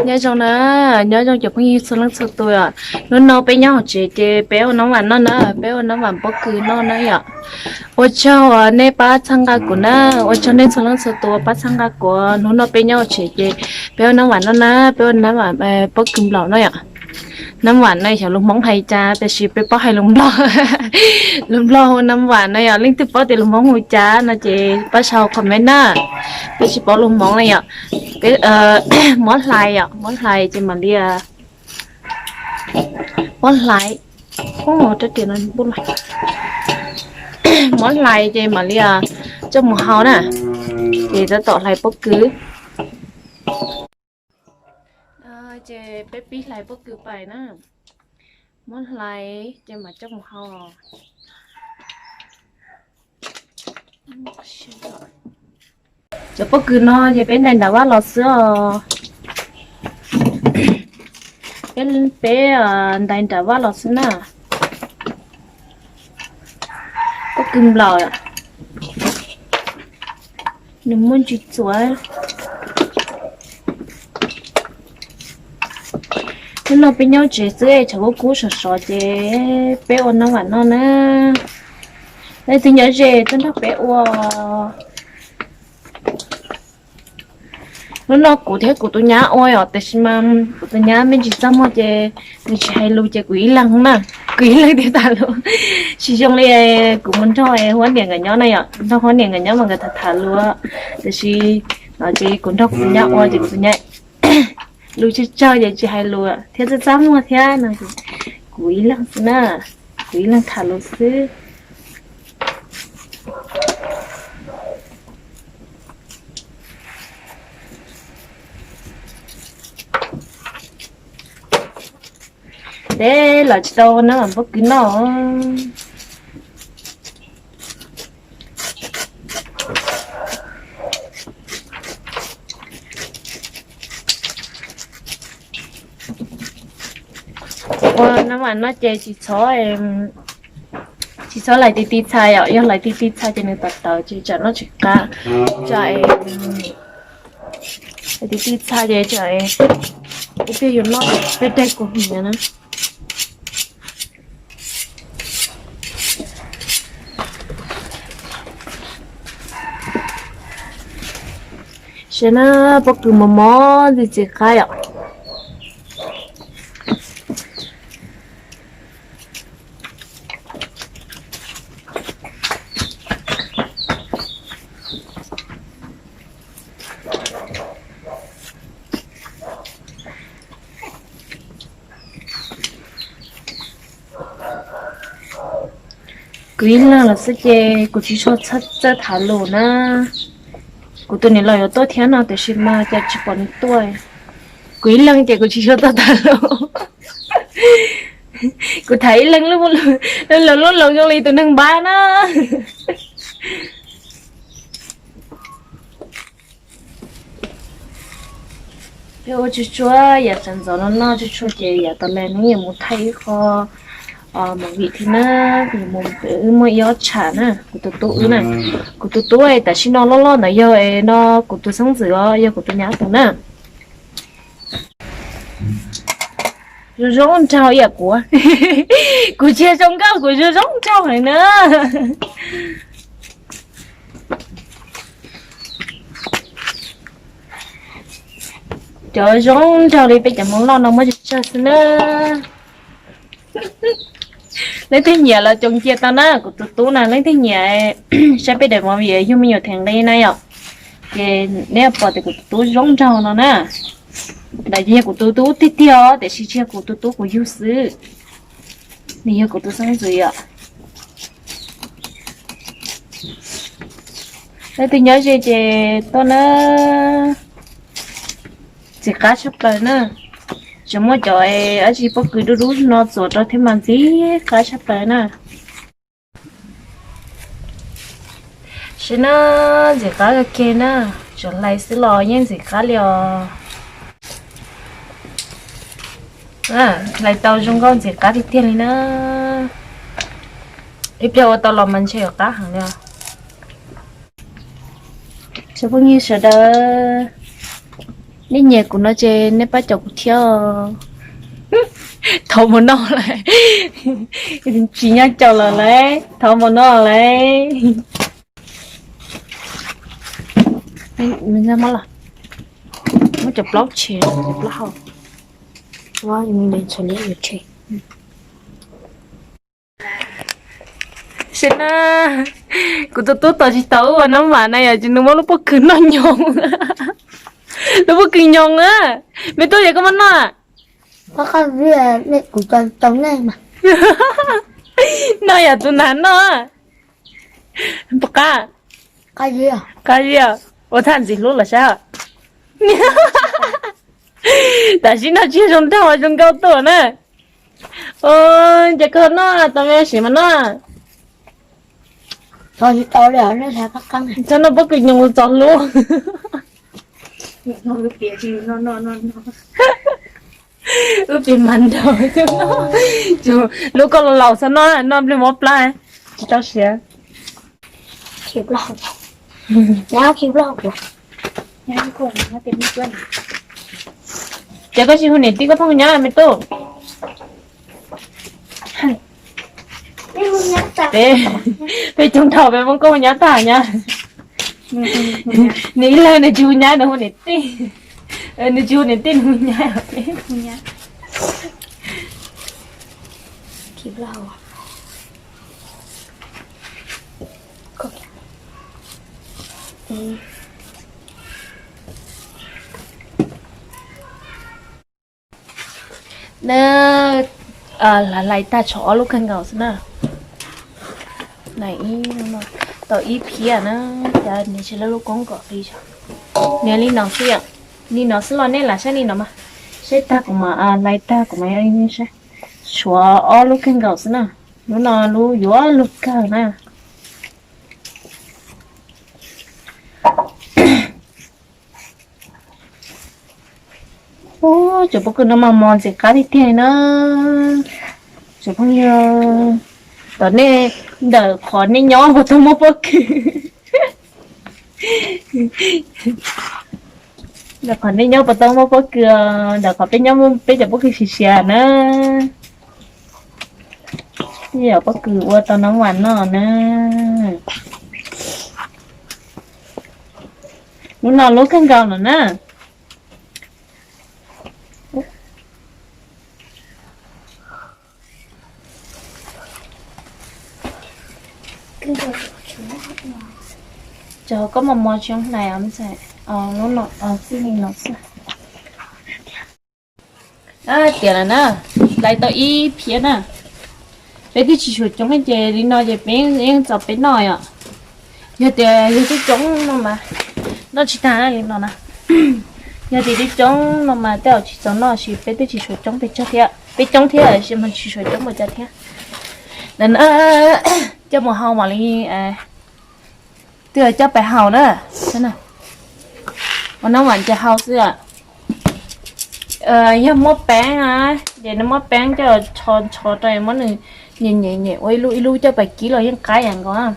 Nyob zoo na, nyob zoo cov phooj ywg txhua leej txhua tus os. Hnub no peb nyob hauv tsev ces peb ua nab vam noj na, peb ua nab vam pob kws noj na yom. Ua tsaug nej pab txhawb nqa kuv na, ua tsaug nej txhua leej txhua tus pab txhawb nqa kuv. Hnub no peb nyob hauv tsev ces peb ua nab vam noj na, peb ua nab vam pob kws nplaum no yom. Nab vam no xyov lus Hmoob hais cas tab sis peb paub hais lus Nplog. Lus Nplog hu nab vam no yom, leej twg paub tias lus Hmoob hu cas no ces pab sau comment na. Peb tsis paub lus Hmoob na yom. Mob hlais yom, mob hlais ces mam li, mob hlais, mob hlais ces mam li coj mus hau na. Ces tab tom hlais pob kws. Ces peb pib hlais pob kws pais na. Mob hlais ces mam coj mus hau. Cov pob kws no ces peb ntais nram vaj los xwb os. Peb, peb ntais nram vaj los xwb na. Pob kws nplaum, nws muaj ntsis txuas. Hnub no peb nyob tsev xwb tshav kub kub sov sov ces peb ua nab vam noj na. Leej twg nyob ze tuaj nrog peb ua. Hnub no kuv thiab kuv tus nyab ua yom, tiam sis mas kuv tus nyab me ntsis txaj muag ces nws tsis hais lus ces kuv ib leeg na, kuv ib leeg thiaj tham lus. Tsis zoo li kuv mus nrog huab niam nkawd nyob na yom, nrog huab niam nkawd nyob mas nkawd tham tham lus, tiam sis no ces kuv nrog kuv tus nyab ua ces kuv tus nyab lus tsawg tsawg ces tsis hais lus thiab txaj txaj muag thiab no. Kuv ib leeg xwb na, kuv ib leeg tham lus xwb. Peb los tsis tau nab vam pob kws noj. Ua nab vam noj ces tsis txhob, tsis txhob hlais ti ti txhais yom, yog hlais ti ti txhais ces nws tawv tawv ces tsam noj tsis qab. Tsam hlais ti ti txhais ces tsam ib pliag yuav noj peb daig kua hniav na. Saib na, pob kws mos mos ntxim ntxim qab yom. Kuv ib leeg los xwb ces kuv tsis tshua txawj tham lus na. Kuv tus niam laus yuav tuaj thiab no tiam sis mas cas tsis pom nws tuaj. Kuv ib leeg ces kuv tsis tshua txawj tham lus. Kuv tham ib leeg lub lub lub lub zoo li tus neeg npab na. Peb ua tsuag tsuag yam sawv ntxov no noj tsuag tsuag ces yav tas li ne yuav mus thaij ib qho movie thiab na, yuav mus, wb muaj ib ob tsham na, kuv tus tub wb na, kuv tus tub tam sim no loj loj ntawd yog no kuv tus xeeb ntxwv os, yog kuv tus nyab tus na. Zoo zoo nraug ib yam kuv, kuv tsis yog zoo nkauj, kuv zoo zoo nraug heev na. Cov zoo nraug li peb cov Hmoob loj no muaj tsawg tsawg xwb na. Leej twg nyiam los coom cia tau na, kuv tus tub na, leej twg nyiam saib peb daim movie yug me nyuam them nqi na yom, ces neb pom tias kuv tus tub zoo nraug no na. Ntawd ces yog kuv tus tub tiag tiag os, tiam sis tsis yog kuv tus tub kuv yug xwb, nws yog kuv tus xeeb ntxwv yom. Leej twg nyob ze ces tuaj na. Ntxim qab tshaj plaws na. Tseem muaj cov dab tsi pob kws dub dub no txuas rau thiab mas ntxim qab tshaj plaws na. Saib na, ntxim qab kawg kiag na. Tsuas hlais xwb los yeej ntxim qab li os. Hlais tau zoo nkauj ntxim qab tiag tiag li na. Ib pliag ua tau los mas ntshe yuav qab heev li os. Cov phooj ywg sawv daws, Nej nyiam kuv no ces nej pab caum kuv thiab. Thov mus noj lawm. Tsis nyob caum lawm lauj, thov mus noj lawm. Muab cov plaub tshem, plaub hau. Saib na, kuv tus tub tos tsis tau wb ua nab mam na yom, ces nws muab lub pob kws noj nyoos. Lub pob kws nyoos na, me tub yog koj muab noj. Noj yom, tus nag noj. Puas qab? Qab zib, ua thaj ntxim hlub los saib. Tam sim no tsis zoo nraug, zoo nkauj tuaj na. Ces koj noj tau me sim mas noj. Txhob noj pob kws nyoos txog hlub. Wb pib mas nraug, lub koj laus laus txhob noj, noj nplej mob plab, tsis tau siav. Ces koj tsis hu niam tij koj phooj ywg nyob me tub. Peb coob dhau peb Hmoob koj hu nyab tag nyab. Nws ib leeg nws tsis hu nyab, nws hu niam tij. Nws tsis hu niam tij, nws hu nyab. Na, hlais tag tshuav ob lub kawg nkaus xwb na. Tau ib phiab na, cas niag tsis lawb lub koob kom qis. Niag li no xwb yom, li no xwb los nej lam saib li no mas. Saib tag kuv mas, hlais tag kuv mas yog li saib. Tshuav ob lub kawg nkaus xwb na. Lub no lub yuav luag kawg na. Ub, cov pob kws no mas mos ntxim qab tiag tiag na. Tsoom phooj ywg, tom nej, ntawm qhov nej nyob puas tau muaj pob kws? Ntawm qhov nej nyob puas tau muaj pob kws? Ntawm qhov peb nyob muaj peb cov pob kws siav siav na. Peb cov pob kws ua tau nab vam noj na. Lub no lub kawg nkaus no na. Cov koj mos mos tsis hlais os, lub no xwb li no xwb. Tiav lawm na, hlais tau ib phiab na. Peb twb tsis suav coob ces li no ces peb yeej txaus peb noj yom. Yog tias yog coob coob no mas noj tsis tag li no na. Yog tias coob coob no mas tej zaum tsis txaus noj, sis peb twb tsis suav coob pes tsawg thiab, peb coob thiab sis mas tsis suav coob npaum cas thiab. Coj mus hau mam li, twb coj pais hau na. Ua nab vam ces hau xwb. Yog muab peeb na, ces nws muab peeb coj ntsho ntsho rau, muab nws nyem nyem nyem ua ib lub ib lub coj pais kib los yeej qab ib yam nkaus.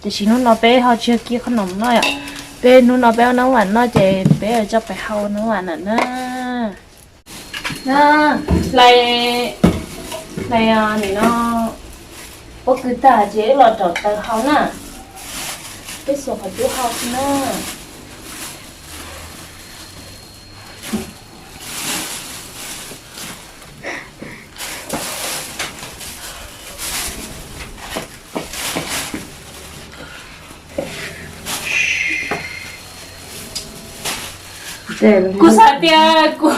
Tiam sis hnub no peb ho tsis yog kib qhov no noj yom. Peb hnub no peb ua nab vam noj ces peb coj pais hau nab vam lawm na. Hlais, hlais nim no pob kws tag ces wb los rau taws hau na. Peb xuas qhov cub hau xwb na. Kuv xav tias kuv,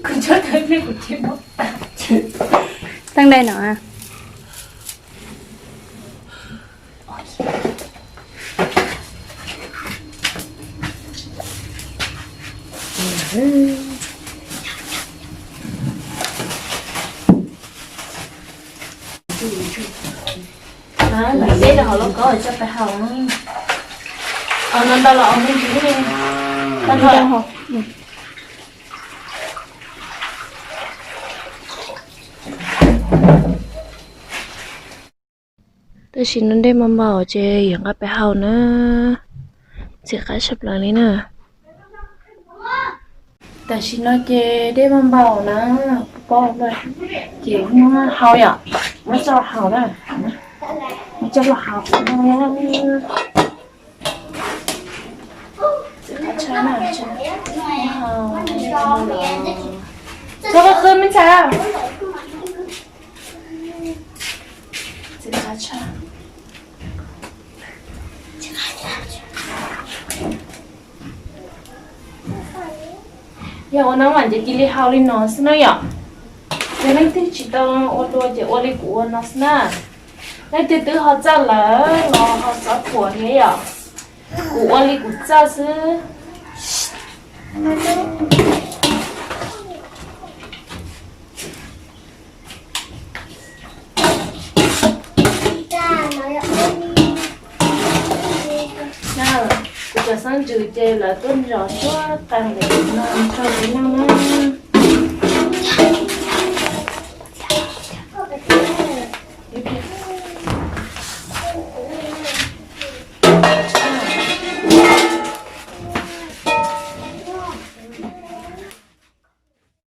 kuv tso tau pliag kuv tsis muab tag. Teeb dai no. Lawm peb rau hauv lauj kaub coj pais hau. No ntau los me ntsis. Tab sis no dej mas npau ces yuav nqa pais hau na. Ntxim qab tshaj plaws li na. Tam sim no ces dej npau npau na, kuv pom lawm, ces muab hau yom, muab coj los hau na, muab coj los hau na. Txiv qab tshaj na, txiv qab tshaj, muab hau, txhob qw me ntxhais, txiv qab tshaj. Yog ua no mas ces cia li hau li no xwb na yom. Yog leej twg tsis tau ua dua ces ua li kuv ua no xwb na. Leej twg twb ho txawj lawm los ho xov thuam thiab yom. Kuv ua li kuv txawj xwb. Kuv cov xab ntsws ces lawv tuaj nrog tuaj qee ntawm no rau kuv noj.